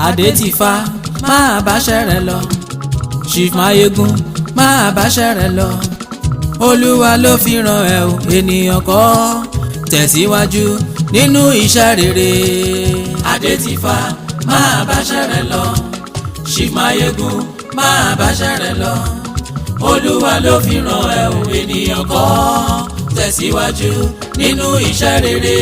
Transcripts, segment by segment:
Adétìfá, máa báṣẹ́ rẹ lọ. Chief Mayegun, máa báṣẹ́ rẹ lọ. Olúwa ló fi ràn ẹ́ o, ènìyàn kọ́. Tẹ̀síwájú nínú iṣẹ́ rere. Adétìfá, máa báṣẹ́ rẹ lọ. Chief Mayegun, máa báṣẹ́ rẹ lọ. Olúwa ló fi ràn ẹ́ o, ènìyàn kọ́. Tẹ̀síwájú nínú iṣẹ́ rere.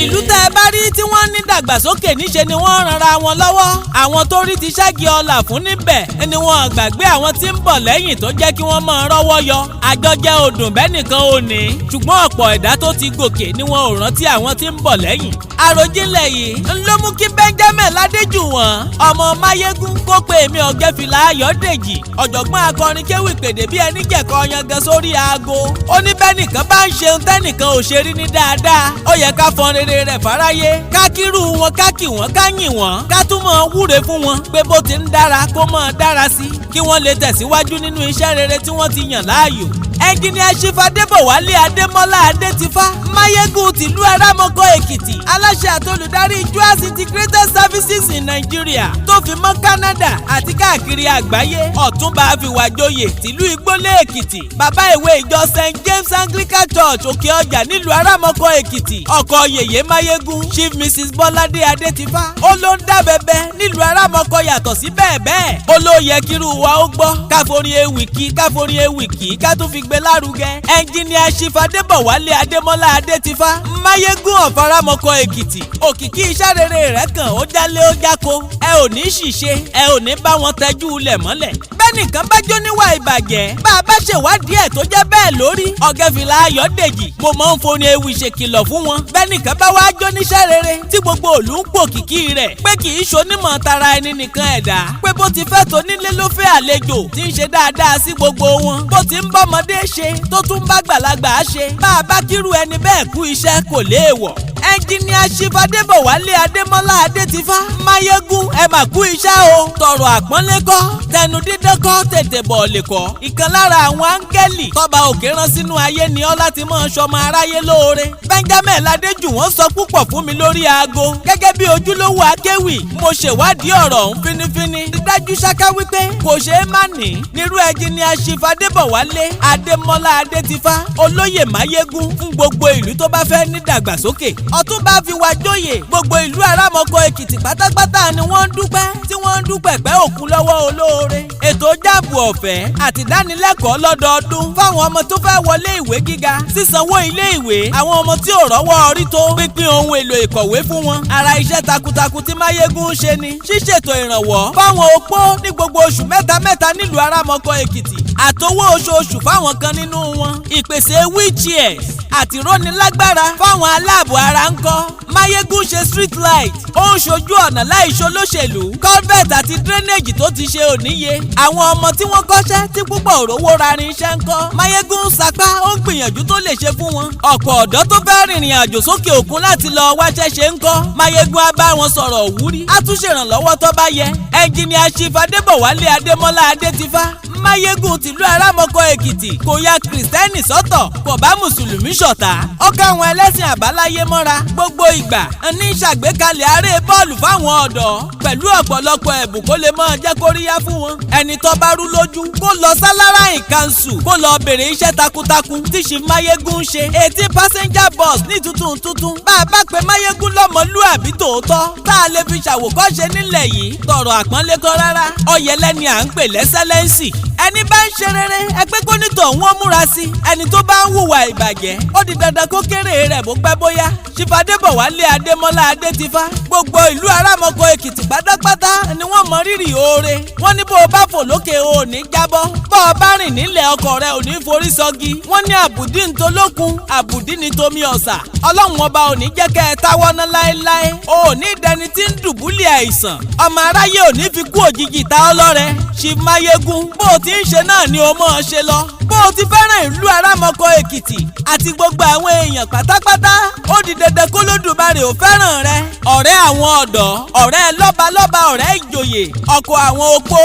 Ìlú tẹ́ ẹ bá rí tí wọ́n ní dàgbàsókè, níṣe ni wọ́n ranra wọn lọ́wọ́. Àwọn tó rí ti ṣẹ́gi ọlà fún níbẹ̀ ni wọ́n gbàgbé àwọn tí ń bọ̀ lẹ́yìn tó jẹ́ kí wọ́n máa rọ́wọ́ yọ. Àjọjẹ odùn bẹ́ẹ̀ nìkan ò ní, ṣùgbọ́n ọ̀pọ̀ ẹ̀dá tó ti gòkè ni wọn ò rántí àwọn tí ń bọ̀ lẹ́yìn. Àròjinlẹ̀ yìí ń ló mú kí Benjamin Ládéjùwọ̀n, ọmọ Máyégún, kó pe èmi Ọ̀gẹ́fìlà Ayọ̀dèjì, ọ̀jọ̀gbọ́n akọrin kéwì pèdè bí ẹni jẹ̀kọ́ yangan, sórí aago. Ó ní bẹ́nìkan bá ń ṣeun tẹ́nìkan ò ṣe rí ní dáadáa, ó yẹ ká fọn rere rẹ̀ fáráyé, ká kírú wọn, ká kì wọ́n, ká yìn wọ́n, ká tún mọ̀ wúre fún wọn pé bó ti ń dára, kó mọ̀ dára sí, kí wọ́n lè tẹ̀síwájú nínú iṣẹ́ rere tí wọ́n ti yàn láàyò. Ẹnjìnìà Chief Adébọ̀wálé Adémọ́lá Adétifá Máyégún tìlú Arámọkọ Èkìtì, aláṣẹ àtolùdarí Juas Integrated Services in Nigeria tó fi mọ́ Canada àti káàkiri àgbáyé, ọ̀túnba àfìwàjòyè tìlú Igbólé Èkìtì, bàbá ìwé ìjọ St James Anglican Church, Òkè Ọjà, nílùú Arámọkọ Èkìtì, ọkọ yèyé Máyégún, Chief Mrs Bọ́ládé Adétifá, ó ló ń dá bẹbẹ nílùú Arámọkọ. Yàtọ̀ sí bẹ́ẹ̀ bẹ́ẹ̀, ó ló yẹ kírú wa ó gbọ́, káforin ewì kí, káforin ewì kí, ká tún fi gbé lárugẹ. Ẹnjìnìà Chief Adébọ̀wálé Adémọ́lá Adétifá Máyégún ọ̀faramọ́kọ Èkìtì, òkìkí iṣẹ́ rere rẹ̀ kàn ó jálé ó jáko. Ẹ ò ní ṣìṣe, ẹ ò ní bá wọn tẹjú ilẹ̀ mọ́lẹ̀. Bẹ́nìkan bá jó níwà ìbàjẹ́, bá a bá ṣèwádìí ẹ̀ tó jẹ́ bẹ́ẹ̀ lórí, Ọ̀gẹ́fìlà Ayọ̀dèjì, mo máa ń foni ewì ṣèkìlọ̀ fún wọn. Bẹ́nìkan bá wá jó níṣẹ́ rere tí gbogbo òlú ń pò kìkì rẹ̀ pé kì í ṣonímọ̀ tara ẹni nìkan ẹ̀dá, pé bó ti fẹ́ tó nílé ló fẹ́ àlejò, tí ń ṣe dáadáa sí gbogbo wọn, bó ti ń bọ́mọdé ṣe tó tún bá gbàlagbà ṣe, bá a bá kírú ẹni bẹ́ẹ̀ kú iṣẹ́, kò léèwọ̀. Ẹnjìníà Chief Adébọ̀wálé Adémọ́lá Adétifá Máyégún, ẹ mà kú iṣẹ́ o. Tọrọ àpọ́nlé kọ́, tẹnu dídán kọ́, tètè bọ̀ lè kọ́. Ìkan lára àwọn áńgẹ́lì tọ́ba òkè rán sínú ayé ni ọ́ láti máa ṣọmọ aráyé lóore. Benjamin Ládéjùwọ̀n sọ púpọ̀ fún mi lórí aago. Gẹ́gẹ́ bí ojúlówó akéwì, mo ṣèwádìí ọ̀rọ̀ ọ̀hún fínífíní. Dájú ṣáká wípé kò ṣeé má ní nírú ẹnjìníà Chief Adébọ̀wálé Adémọ́lá Adétifá, olóyè Máyégún, fún gbogbo ìlú tó bá fẹ́ ní dàgbàsókè. Ọ̀túnba fi wá jóyè, gbogbo ìlú Àràmọ̀kọ Èkìtì pátápátá ni wọ́n ń dúpẹ́, tí wọ́n ń dúpẹ́ pẹ́ òkun lọ́wọ́ olóore. Ètò JAMB ọ̀fẹ́ àti ìdánilẹ́kọ̀ọ́ lọ́dọọdún fáwọn ọmọ tó fẹ́ wọlé ìwé gíga, sísanwó ilé ìwé àwọn ọmọ tí ò rọ́wọ́ orí tó, pínpín ohun èlò ìkọ̀wé fún wọn, ara iṣẹ́ takuntakun tí Máyégún ń ṣe ni. Ṣíṣètò ìrànwọ́ fáwọn opó ní gbogbo oṣù mẹ́ta mẹ́ta nílùú Àràmọ̀kọ Èkìtì, àtowó oṣooṣù fáwọn kan nínú wọn, ìpèsè wheelchairs àti rónilágbára fáwọn aláàbò ara ń kọ́. Máyégún ṣe street light, ó ń ṣojú ọ̀nà láì ṣolóṣèlú. Culvert àti drainage tó ti ṣe òníye. Àwọn ọmọ tí wọ́n kọ́ṣẹ́ tí púpọ̀ òrówó rarin iṣẹ́ ń kọ́, Máyégún ń sapá, ó ń gbìyànjú tó lè ṣe fún wọn. Ọ̀pọ̀ ọ̀dọ́ tó fẹ́ rìnrìn àjò sókè òkun láti lọ wáṣẹ́ ṣe ń kọ́, Máyégún á bá wọn sọ̀rọ̀ òwúrí, á tún ṣèrànlọ́wọ́ tó bá yẹ. Ẹnjìnìà Chief Adébọ̀wálé Adémọ́lá Adétifá Máyégún tìlú Àràmọ̀kọ Èkìtì kò ya Kìrìsìtẹ́nì sọ́tọ̀, kò bá Mùsùlùmí ṣọ̀tá, ó káwọn ẹlẹ́sìn àbáláyé mọ́ra. Gbogbo ìgbà ní ṣàgbékalẹ̀ aré bọ́ọ̀lù fáwọn ọ̀dọ́ pẹ̀lú ọ̀pọ̀lọpọ̀ ẹ̀bùn kó lè máa jẹ́ kóríyá fún wọn. Ẹni tó bá rú lójú, kó lọ sáláráyìn kanṣu, kó lọ bèrè iṣẹ́ takuntakun tí Chief Máyégún ń ṣe. 18 passenger bus ní tuntun tuntun. Bá a bá pe Máyégún lọ́mọlúàbí tòótọ́ tá a lè fi ṣàwòkọ́ṣe nílẹ̀ yìí, tọrọ àpọ́nlé kọ́ rárá, ọ̀yẹ́lẹ́ni à ń pè lẹ́sẹ̀lẹ́ǹsì. Ẹni bá ń ṣe rere, ẹgbẹ́ kó ní tòun ó múra sí. Ẹni tó bá ń hùwà ìbàjẹ́, ó di dandan kó kéré rẹ̀ bó pẹ́ bóyá. Chief Adébọ̀wálé Adémọ́lá Adétifá, gbogbo ìlú Àràmọ̀kọ Èkìtì pátápátá ni wọ́n mọ rírì oore. Wọ́n ní bó o bá fò lókè, o ò ní jábọ́, bó o bá rìn nílẹ̀, ọkọ̀ rẹ ò ní forí sọgi. Wọ́n ní àbùdí ń tolókun, àbùdí ní tomi ọ̀sà. Ọlọ́run Ọba ò ní jẹ́ kẹ́ ẹ táwọ́ ná láéláé. O ò ní dẹni tí ń dùbúlẹ̀ àìsàn. Ọmọ aráyé ò ní fi kú òjijì ta ọ́ lọ́rẹ. Chief Máyégún, bó o ti ń ṣe náà ni o mọ̀ ọ́ ṣe lọ. Bó o ti fẹ́ràn ìlú Àràmọ̀kọ Èkìtì àti gbogbo àwọn èèyàn pátápátá, ó di dandan k'Olódùmarè ò fẹ́ràn rẹ. Ọ̀rẹ́ àwọn ọ̀dọ́, ọ̀rẹ́ lọ́balọ́ba, ọ̀rẹ́ ìjòyè. ìjòyè, ọkọ̀ àwọn opó,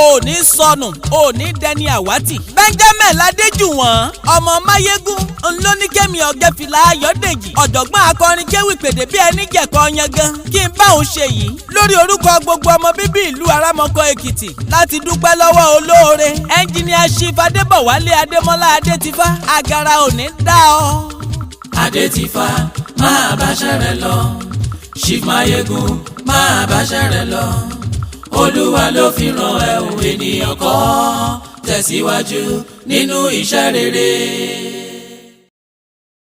ò ní sọnù, ò ní dẹni àwátì. Benjamin Ládéjùwọ̀n ọmọ Máyégún ńlóníkẹ́mi ọ̀gẹ́fìlà Ayọ̀dèjì, ọ̀jọ̀gbọ́n akọrin kéwì pèdè bí ẹni jẹ̀kọ́ yangan, kí n bá òun ṣe yìí lórí orúkọ gbogbo ọmọ bíbí ìlú Arámọkọ Èkìtì láti dúpẹ́ lọ́wọ́ olóore ẹnjìníà Chief Adébọ̀wálé Adémọ́lá Adétifá. Agara ò ní dá ọ. Adétifá, máa báṣẹ́ rẹ lọ. Chief Mayegun, máa báṣẹ́ rẹ lọ. Olúwa ló fi ràn ẹ́ o, ènìyàn kọ́. Tẹ̀síwájú nínú iṣẹ́ rere.